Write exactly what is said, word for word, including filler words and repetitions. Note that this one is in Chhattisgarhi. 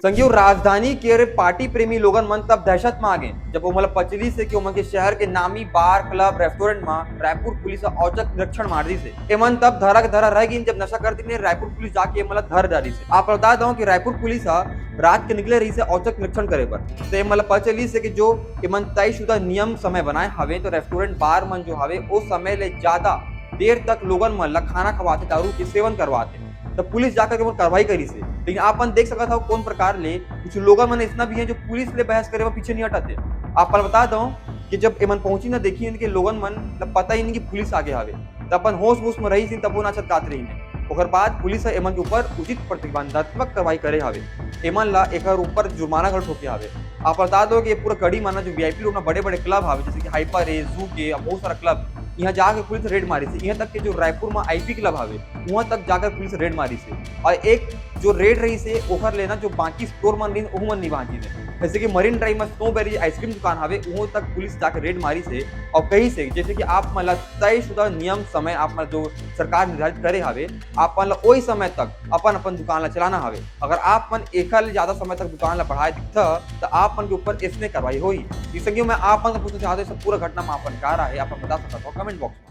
संगीत राजधानी के रे पार्टी प्रेमी लोगन मन तब दहशत में आ गए, जब ओमन ला पचली से कि ओमन के शहर के नामी बार, क्लब, रेस्टोरेंट में रायपुर पुलिस ह औचक निरीक्षण मार दिस हे। एमन तब धरा के धरा रह गइन, जब नशा करती ने रायपुर पुलिस जाके एमन ला धर डारिस हे। आप बता दो कि रायपुर पुलिस ह रात के निकले रहिस हे औचक निरीक्षण करे बर, तो एमन ला पता चलिस हे कि जो एमन तयशुदा नियम समय बनाए हवे, तो रेस्टोरेंट बार मन जो हवे, ओ समय ले ज्यादा देर तक लोगन मन ला खाना खवाते, दारू के सेवन करवाते, तब पुलिस जाकर के ओमन कार्रवाई करिस हे। लेकिन आप मन देख सकत हव कौन प्रकार ले कुछ लोगन मन इतना भी हे जो पुलिस ले बहस करे में पीछे नहीं हटत हे। आप मन बता दो कि जब एमन पहुंची न, देखी इनके लोगन मन ला पता ही नहीं कि पुलिस आगे हवे, तब अपन होश होश में रही, तब वो नाचत गात रही। ओकर बाद पुलिस ह एमन के ऊपर उचित प्रतिबंधात्मक कार्रवाई करे हवे। एमन ला एकर ऊपर जुर्माना घलो ठोके हवे। आप बता दो कि ये पूरा कड़ी माना जो वीआईपी रोड में बड़े-बड़े क्लब हवे, जैसे कि हाइपर है, जू के, अब बहुत सारा क्लब, यहाँ जाके पुलिस रेड मारिस हे। यहाँ तक कि जो रायपुर में आईपी क्लब हवे, वहाँ तक जाकर पुलिस रेड मारिस हे। और एक जो रेड रहिस हे, ओकर लेना जो बाकी स्टोर मन रहिन, ओहू मन नहीं बांचिस हे। जैसे कि मरीन ड्राइव में स्नोबेरी आइसक्रीम दुकान हवे, वहाँ तक पुलिस जाकर रेड मारिस हे। और कहिस हे, जैसे कि आप मन ला तयशुदा नियम समय आप मन जो सरकार निर्धारित करे हवे, आप मन ला ओही समय तक अपन अपन दुकान ला चलाना हवे। अगर आप मन एकर ले ज्यादा समय तक दुकान ला बढ़ाए दिखता, तो आप मन के ऊपर इसने कार्रवाई होही। इस संगी मैं आप मन से पूछना चाहते, सब पूरा घटना में आप मन का राय हे, आप मन बता सकत हो कमेंट बॉक्स में।